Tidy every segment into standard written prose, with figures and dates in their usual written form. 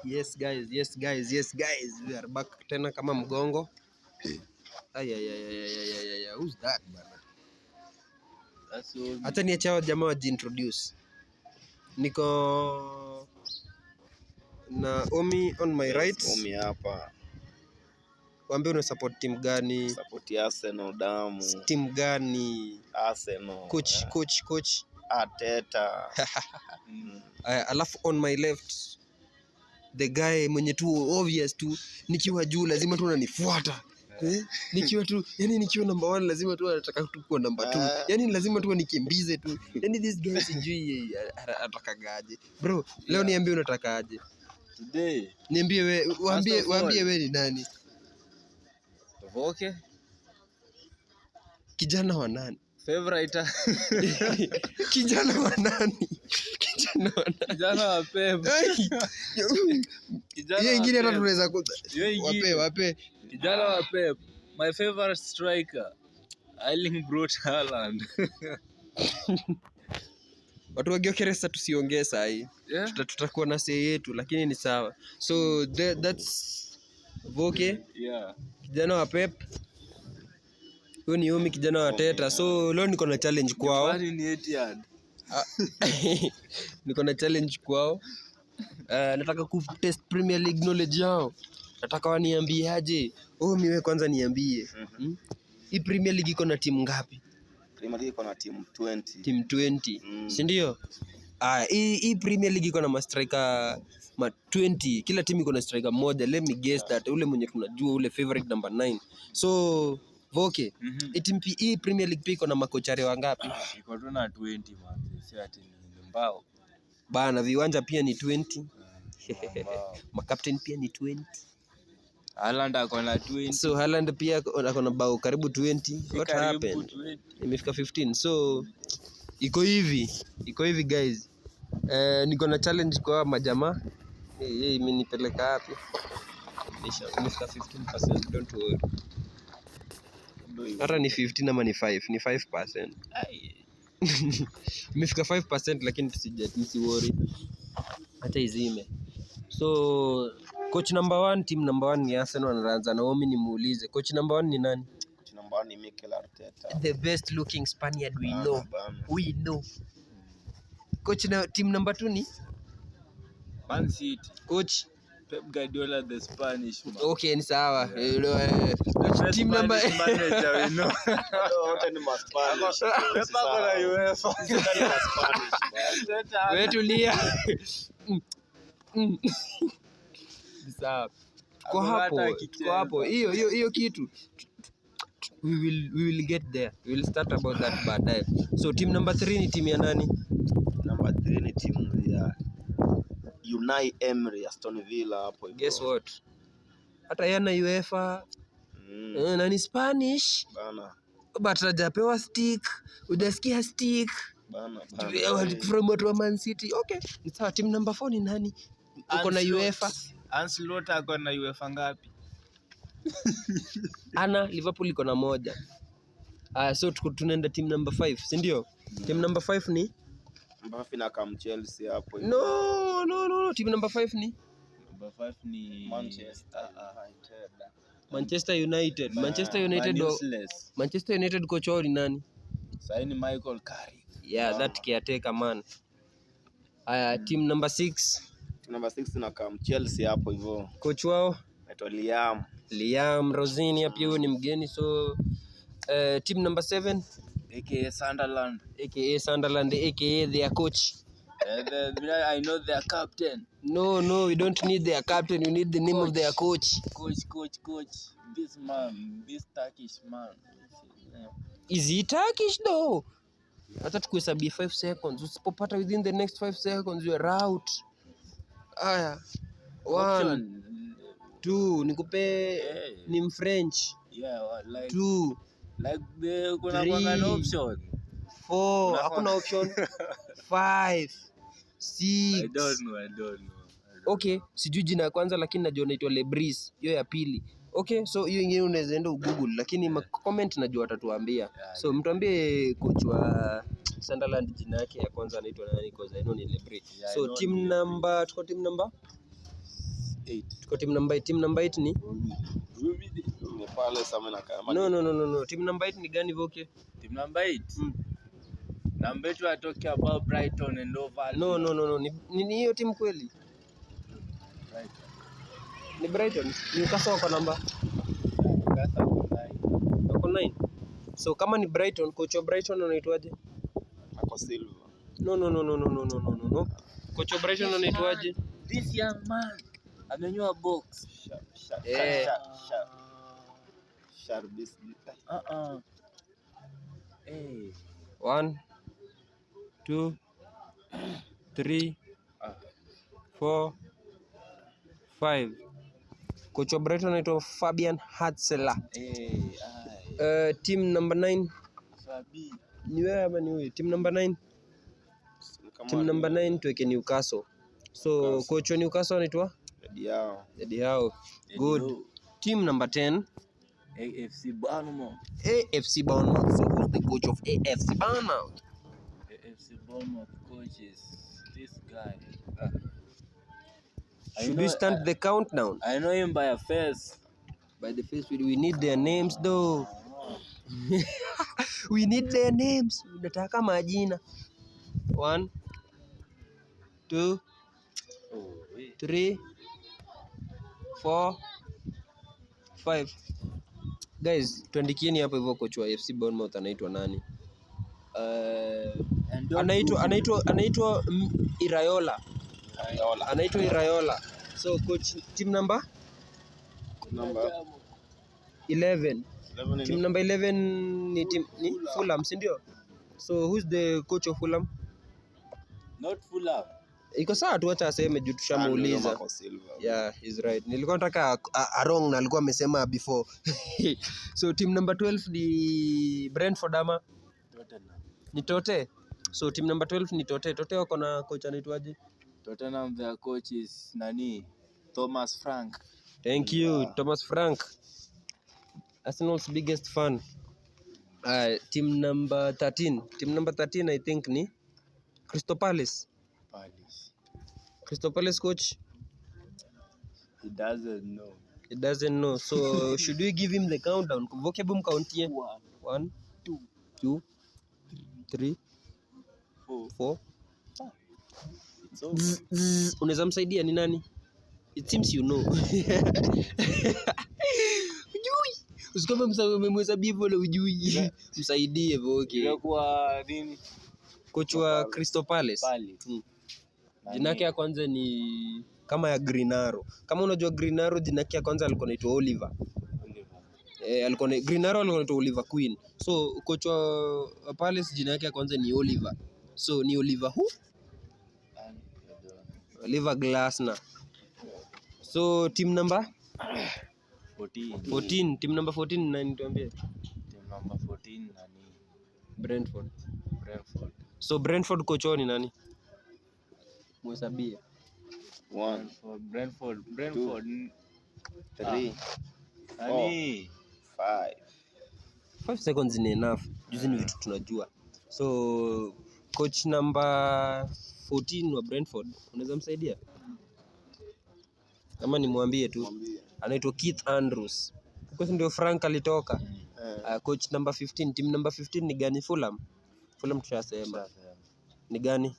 Yes guys, yes guys, yes guys, we are back tena kama mgongo. Ay, ay, ay, ay, ay, ay, ay, ay, who's that bana? That's all me. Acha niache hao jamaa wajiintroduce. Niko na Omi on my right. Omi hapa. Waambie una support team gani? Support Arsenal damu. Team gani? Arsenal. Coach, coach, coach. Arteta. Aya, alafu on my left the guy mwenye tu obvious tu nikiwa juu lazima tu ananifuata. Eh? Nikiwa tu yani nikiwa number one lazima tu anataka tu kuwa number two. Yani lazima tu anikimbize tu. Yani this guy sijui atakagaje. Bro, leo niambie unatakaje? Today, Niambie we, waambie First of all- waambie we ni nani? Voke, Kijana wa nani? Favorite Kijana wa nani? Kijana wa nani? Kijana wa Pep. Ai! Kijana Hiyo wa ingine hata Pep. tunaweza Hiyo ingine. wape wape. Kijana wa Pep. My favorite striker. Erling Braut Haaland. Watu wa Gyökeres tusiongee saa hii. Yeah. Tutakuwa na say yetu lakini ni sawa. So that's Voke, Yeah. kijana wa Pep. Huyu ni Omi kijana wa Teta. So leo niko na challenge kwao. Kwani ni Etihad. Niko na challenge kwao. Nataka ku test Premier League knowledge yao. Nataka waniambiaje. Omi wewe kwanza niambie. Hii Premier League iko na timu ngapi? Premier League iko na timu 20. Team 20. Si ndio? Aya, hii Premier League iko na mastriker ma 20. Kila timu iko na striker mmoja. Let me guess that ule mwenye tunajua ule favorite number 9. So Voke, hii team hii Premier League pia iko na makochare wangapi? Iko tu na 20 man. Si ati ni mbao. Bana, viwanja pia ni 20. Mbao. Makaptain pia ni 20. Haaland ako na 20. So Haaland pia ako na bao karibu 20. What Karibu happened? 20. Imefika 15. So iko hivi. Iko hivi guys. Niko na challenge kwa majamaa. Hey, imenipeleka wapi? Imefika 15%, don't worry. Hata ni 15 ama ni 5, ni 5%. Ai. Imefika 5% lakini msiworry. Hata izime. So coach number 1, team number 1 ni Arsenal, anaanza na Omi nimuulize. Coach number 1 ni nani? Coach number 1 ni Mikel Arteta. The best looking Spaniard we Bana, know. bana. We know. Coach na team number 2 ni Man City. coach. Pep Guardiola the Spanish man. Okay, ni sawa. Coach team number Spanish manager we know. Wote ni ma-Spanish. Pep ako na UEFA. Wote ni ma-Spanish, bana. Wewe tulia. Ni sawa. Tuko Hakuna hapo, hata tuko hapo. Hiyo hiyo hiyo kitu. We will get there. We will start about that baadaye. So team number 3 ni team ya nani? Number 3 ni timu ya Unai Emery, Aston Villa hapo hivyo. Guess what? Hata yeye ana UEFA na ni Spanish Bana, but hajapewa stick. Hujasikia stick bana, bana. from watu wa Man City. Okay, ni sawa. Team number 4 ni nani? Uko na UEFA. Ancelotti ako na UEFA ngapi? Ana Liverpool iko na moja. Aya, so tunaenda team number 5, si ndio? Team number 5 ni Number 5 inakam Chelsea hapo hivyo. No, no, no, no. Team number 5 ni Number 5 ni Manchester United. Manchester United. Manchester United Man useless. Manchester United coach wao ni nani? Sasa ni Michael Carrick. Yeah, that caretaker man. Aya, team number 6 Team number 6 inakam Chelsea hapo hivyo. coach wao Naitwa Liam. Liam Rosenior, pia huyu ni mgeni so team number 7 AKA Sunderland. aka Sunderland aka their coach. I know their captain. No, no, we don't need their captain. We need the name of their coach. Coach, coach, coach. This man, this Turkish man. Is he Turkish though? Hata tukuhesabia 5 seconds. Usipopata within the next 5 seconds you are out. Aya. 1 Option. 2 nikupe Hey. ni mfrench. Yeah, like 2 like the kuna kwa an Three. option. 4 hakuna option. 5 I 6 don't know, I don't know. Okay, sijui jina ya kwanza lakini najua naitwa Lebris, hiyo ya pili. Okay, so hiyo ingine unaweza enda ugoogle lakini ma comment najua watatuambia. So mtuambie coach wa Sunderland jina yake ya kwanza anaitwa nani because I know ni Lebris. Yeah, I So know team ni number, tuko team number 8. Tuko team number 8. Team number 8 ni Ni Palace ama inakaa ama No, no, no, no, no. Team number 8 ni gani, Voke? Team number 8. Number 8 we are talking about Brighton and Hove Albion. No, no, no, no. Ni hiyo timu kweli? Brighton. Ni Brighton. Newcastle wako namba Newcastle wako 9. wako 9. So kama ni Brighton, coach wa Brighton anaitwaje? Marco Silva. No, no, no, no, no, no, no, no, no, no. Coach wa Brighton anaitwaje? This young man amenyoa box. Eh. Sharbis. Uh-uh. Hey. 1 2 3 4 5. Coach wa Brighton anaitwa Fabian Hurzeler. Hey, ai. Team number 9 Fabi. ni wewe ama ni huyu? Team number 9. Team number 9 tuweke Newcastle. So Newcastle. coach wa Newcastle anaitwa Eddie Howe. Eddie Howe. Good. Team number 10, AFC Bournemouth. AFC Bournemouth. So who's the coach of AFC Bournemouth? AFC Bournemouth coach is this guy. I Should know, we stand the countdown? I know him by a face. By the face, we need their names though. We need their names. Nataka majina. 1 2 Oh, wait. 3 4 5. Guys, tuandikieni hapo hivyo coach wa AFC Bournemouth anaitwa nani? And don't Anaitwa Google. anaitwa Iraola. Iraola. Anaitwa Iraola. So coach, team number Number 11. 11 Team ni number 11 ni team ni Fulham, si ndio? So who's the coach of Fulham? Not Fulham. Iko sawa tu, acha aseme juu tushamuuliza. Marco Silva. Yeah, he's right. Nilikuwa nataka a wrong na alikuwa amesema before. So team number 12 ni Brentford ama Tottenham. ni Tote? So team number 12 ni Tote. Tote wako na coach anaitwaje? Tottenham, their coach is nani? Thomas Frank. Thank you, Thomas Frank. Arsenal's biggest fan. Team number 13. Team number 13 I think ni Crystal Palace. Palace. Crystal Palace coach, He doesn't know. he doesn't know. So should we give him the countdown? Voke boom countie. 1, 1 2, 2 3 4, 4. 5. It's over. Unaweza msaidia ni nani? It seems you know. Ujui. Usikome umemhesabia hivyo na ujui. Msaidie Voke. Imekuwa nini? Coach wa Crystal Palace. Palace. Nani? Jina yake ya kwanza ni kama ya Green Arrow. Kama unajua Green Arrow, jina yake ya kwanza alikuwa anaitwa Oliver. Oliver. Eh, alikuwa na Green Arrow alikuwa anaitwa Oliver Queen. So coach wa Palace jina yake ya kwanza ni Oliver. So ni Oliver who? I don't know. Oliver Glasner. So team number 14. 14, team number 14 nani tuambie? Team number 14 nani? Brentford. Brentford. So Brentford coach wao ni nani? Muhesabie. 1 Brentford, Brentford, Brentford. 3 Nani? 5. 5 seconds ni enough. Juzi ni vitu tunajua. So coach number 14 wa Brentford unaweza msaidia? Kama nimwambie tu. Mwambie. Anaitwa Keith Andrews. Huko si ndio Frank alitoka. Coach number 15, team number 15 ni gani? Fulham. Fulham tushasema. Ni gani?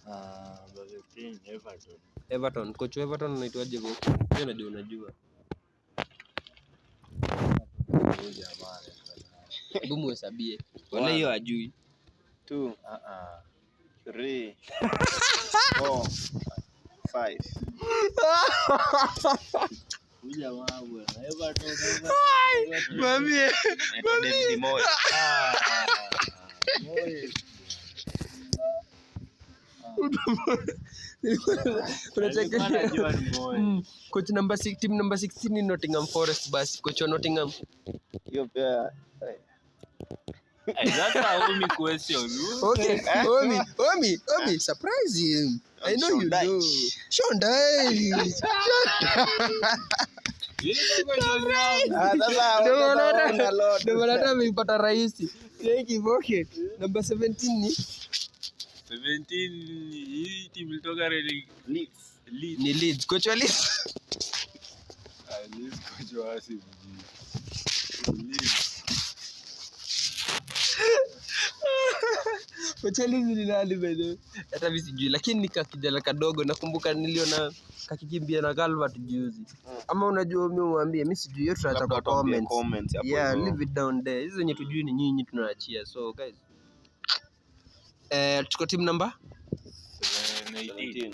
Number 15 Everton. Everton. Coach wa Everton anaitwaje hivyo? Hiyo najua unajua. Huyu jamaa anaitwa nani? Hebu muhesabie. Wala hiyo hajui. 2 Ah, ah. 3 4 5. Huyu jamaa bwana. Everton, Everton. Everton. Mwambie. David Moyes. Ah, Moyes. Nilikuwa najua ni Moyes. Coach number 6, team number 16 ni Nottingham Forest basi. Coach wa Nottingham. Hiyo pia Hey, that's a homie question. Okay, Omi, Omi, Omi, surprise him. I know Sean you know. Dyche. Sean Dyche. Ah, sasa Ndio maana sasa hata- una lot. ndio maana hata ameipata rahisi. Thank you, okay. Number 17 ni 17 hii timu ilitoka Leeds. Leeds. ni Leeds. Coach wa Leeds. Leeds coach wao simjui. Leeds. Kocha Leeds ni nani by the way? Hata mimi sijui, lakini ni kakijana kadogo nakumbuka niliona kakikimbia na Calvert juzi. Ama unajua mimi mwambie mimi sijui, hiyo tutaacha Labda kwa watuambie comments. comments hapo Yeah, hivyo. leave it down there. Hizo zenye tujui ni nyinyi tunaachia. So guys, tuko team number 18. 18.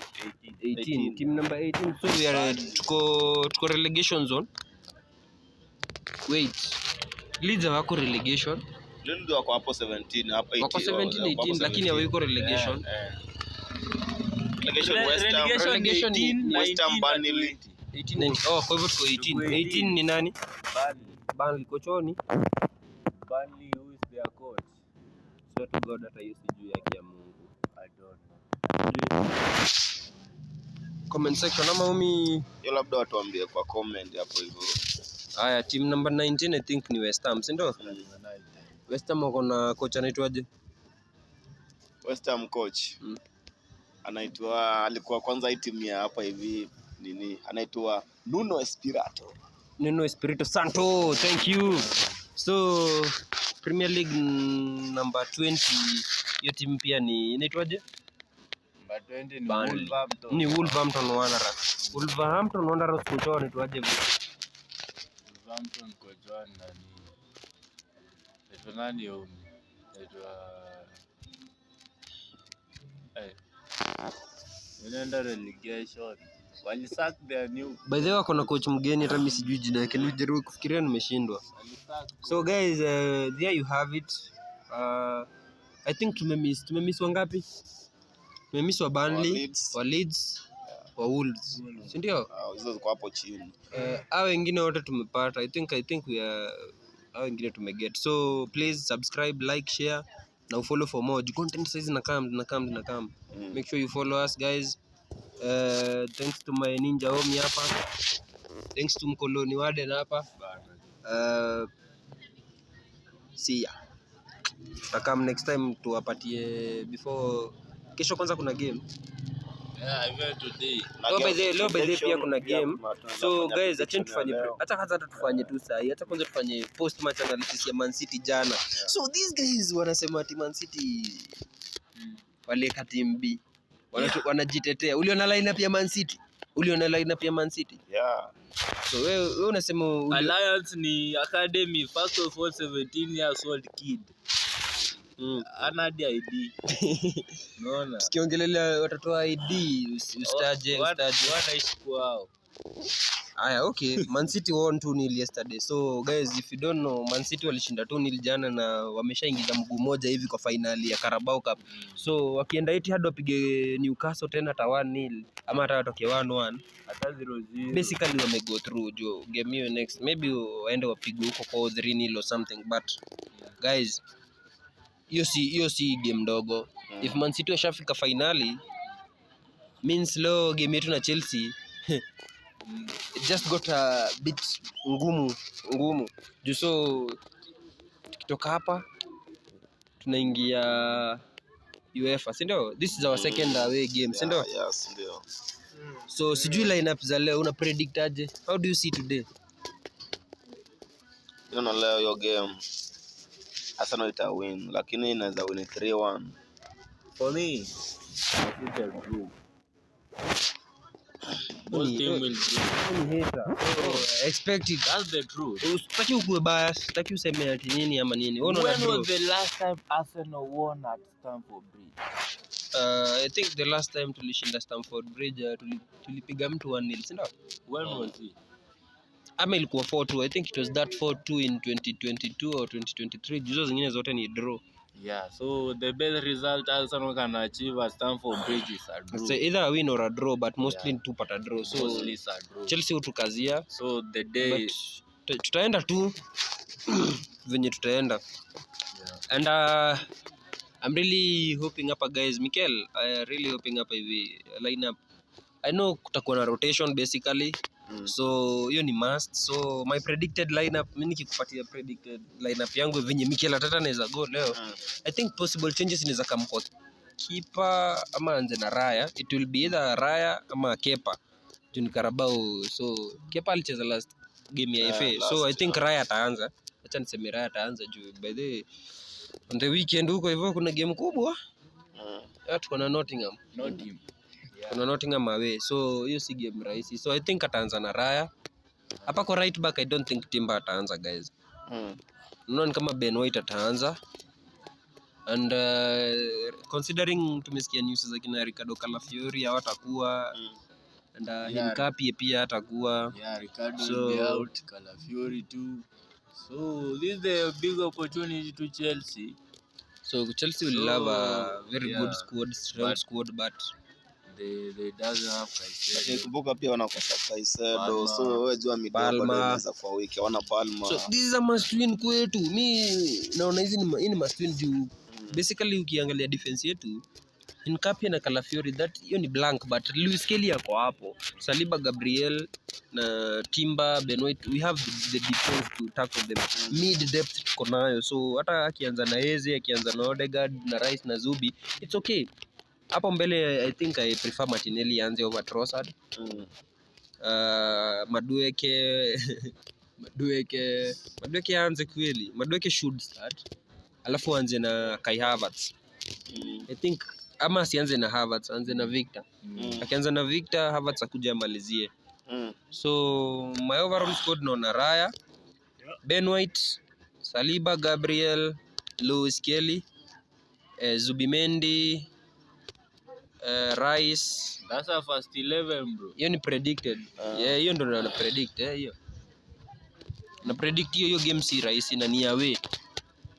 18. Team number 18. So we are tuko relegation zone. Wait. Leeds hawako relegation. Leeds wako hapo 17 hapo 18. Wako 17 wako 18 lakini 17. hawako relegation. Eh. Relegation West Ham. Relegation ni 18, West Ham, 19 na Burnley. 20. 18 19. Oh, kwa hivyo tuko 18. Tuko 18 ni nani? Burnley. Burnley kochoni. Burnley, who is their coach? Swear to God hata hiyo sijui yake ya Mungu. I don't know. Comment section ama umi. Hiyo labda watuambie kwa comment hapo hivyo. Haya, team number 19 I think ni West Ham, si ndio? West Ham wako na kocha anaitwaje? West Ham coach anaitwa, alikuwa kwanza hii timu ya hapa hivi nini, anaitwa Nuno Espirito. Nuno Espirito Santo, thank you. So Premier League number 20 hiyo timu pia ni inaitwaje? Number 20 ni Burnley. Wolverhampton. Ni Wolverhampton Wanderers. Wolverhampton Wanderers kocha wao anaitwaje? Wolverhampton coach wao ni nani? Anaitwa nani huyu? Anaitwa eh. Wanaenda relegation. Walisack their new By the way wako na coach mgeni hata mimi sijui jina yake. Nilijaribu kufikiria nimeshindwa. walisack So guys, there you have it. I think tumemiss wangapi? Tumemiss wa Burnley, Wa Leeds. wa Leeds, wa Wolves. Si ndio? Ah, hizo ziko hapo chini. Hao wengine wote tumepata. I think we are hao wengine tumeget. So please subscribe, like, share na ufollow for more. Juu content size na come na come na come. Make sure you follow us guys. Thanks to my ninja homie hapa. Thanks to mkoloni Warden hapa. bana. See ya. Tutakam next time tuwapatie before kesho kwanza kuna game. Yeah, even today. Na Leo by game the leo by the pia prediction kuna pia game. tunaweza So fanya guys, acheni prediction tufanye ya leo. hata kwanza hata tufanye tu sahi. Hata kwanza tufanye post match analysis ya Man City jana. So these guys wanasema ati Man City walieka team B. Wanajitetea. Uliona lineup ya Man City? Uliona lineup ya Man City? Yeah. So wewe unasema Alliance ni academy, first of all 17 years old kid. Ana hadi ID. Unaona? Tukiongelelea watoto wa ID usitaje usitaje. Wanaishi kwao. Aya, okay. Man City won 2-0 yesterday. So guys, if you don't know, Man City walishinda 2-0 jana na wameshaingiza mguu moja hivi kwa finali ya Carabao Cup. So wakienda Etihad wapige Newcastle tena hata 1-0 ama hata watoke 1-1. Hata 0-0. Basically wame go through jo game hiyo next. Maybe waende wapigwe huko kwa 3-0 or something, but guys, hiyo si game ndogo. If Man City washafika finali means leo game yetu na Chelsea it just got a bit ngumu ngumu juu, so tukitoka hapa tunaingia UEFA, si ndio? This is our second away game, si ndio? Yeah, yes, ndio. So sijui lineup za leo una predict aje? How do you see today? Naona leo hiyo game Arsenal ita win, lakini inaweza win 3-1. For me, I think they'll draw. Both team will draw. Ni hater. Oh, expect it. That's the truth. Usitaki ukuwe bias, sitaki useme ati nini ama nini. Wewe unaona When draw. was the last time Arsenal won at Stamford Bridge? I think the last time tulishinda Stamford Bridge, tulipiga mtu 1-0, si ndio? When was it? Ama ilikuwa 4-2. I think it was that 4-2 in 2022 or 2023. Juzo zingine zote ni draw. Yeah, so the best result Arsenal can achieve at Stamford Bridge is a draw. So either a win or a draw, but mostly Yeah. tupata draw. So Mostly it's a draw. Chelsea hutukazia, So the day but tutaenda tu venye tutaenda. Yeah. And I'm really hoping hapa guys, Mikel, I really hoping hapa hivi lineup. I know kutakuwa na rotation basically. So hiyo ni must. So my predicted lineup, mimi nikikupatia predicted lineup yangu venye Mikel Arteta anaweza go leo. I think possible changes inaweza come kwa keeper ama anze na Raya. It will be either Raya ama Kepa. Juu ni Carabao. So Kepa alicheza last game ya Yeah, FA. So last, I think Raya ataanza. Acha niseme Raya ataanza juu by the way, on the weekend huko hivyo kuna game kubwa. Tuko na Nottingham. Nottingham. Kuna Nottingham away. So hiyo si game rahisi. So I think ataanza na Raya. Hapa kwa right back I don't think Timber ataanza, guys. Naona ni kama Ben White ataanza. And considering tumesikia news za kina Ricardo Calafiori hawatakuwa and Hincapie pia hatakuwa. Yeah, Ricardo will be out, Calafiori too. So this is a big opportunity to Chelsea. So Chelsea will So, have a very good yeah, squad, strong but squad, but they doesn't have Lakini Caicedo. kumbuka pia wanakosa Caicedo, Palmer. so wewe jua mido bado Palmer. inaweza kuwa wiki. Hawana Palmer. So this is a must win kwetu. Mi naona hizi ni hii ni must win juu basically ukiangalia defense yetu Hincapie na Calafiori, that hiyo ni blank, but Lewis Kelly ako hapo, Saliba, Gabriel na Timber, Ben White, we have the defense to tackle them. Mid depth tuko nayo, so hata akianza na Eze, akianza na Odegaard na Rice na Zubi, it's okay. Hapo mbele I think I prefer Martinelli aanze over Trossard. Madueke aanze kweli. Madueke should start. Alafu aanze na Kai Havertz. I think ama asianze na Havertz, aanze na Victor. Akianza na Victor, Havertz akuja amalizie. So my overall squad naona Raya, Ben White, Saliba, Gabriel, Lewis Kelly, Zubimendi, Rice. That's our first 11, bro. Hiyo ni predicted. Yeah, hiyo ndo na predict hiyo. Na predict hiyo game si rahisi na ni away.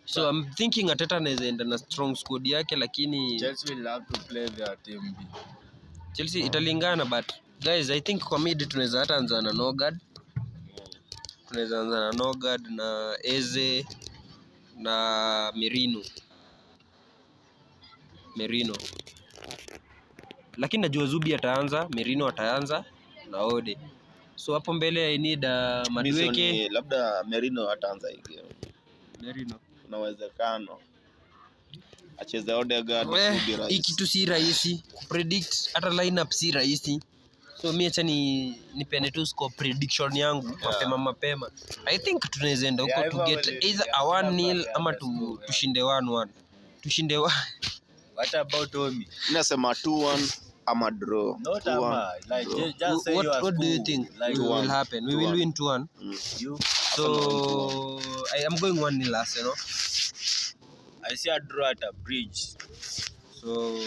So I'm thinking Arteta anaweza enda na strong squad yake, lakini Chelsea will have to play their team B. Chelsea italingana, but guys I think kwa mid tunaweza hata anza na Nogard. Tunaweza anza na Nogard na Eze na Merino. Lakini najua Zubi ataanza, Merino ataanza na Ode. So hapo mbele I need Madueke. Mimi labda Merino ataanza hii game. Merino. Kuna uwezekano acheze Odegaard, Zubi, Rice. Hii kitu si rahisi kupredict, hata lineup si rahisi. So mi acha nipeane tu score prediction yangu mapema. I think tunaweza enda huko to get either a 1-0 ama tushinde 1-1. Tushinde What about Tommy? Nasema 2-1 ama draw. Not 2-1. ama, like just say what do you think like will happen? We will win 2-1. You So I am going 1-0 Arsenal. I see a draw at a bridge. So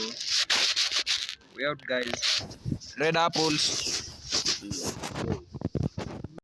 we out, guys. Red apples.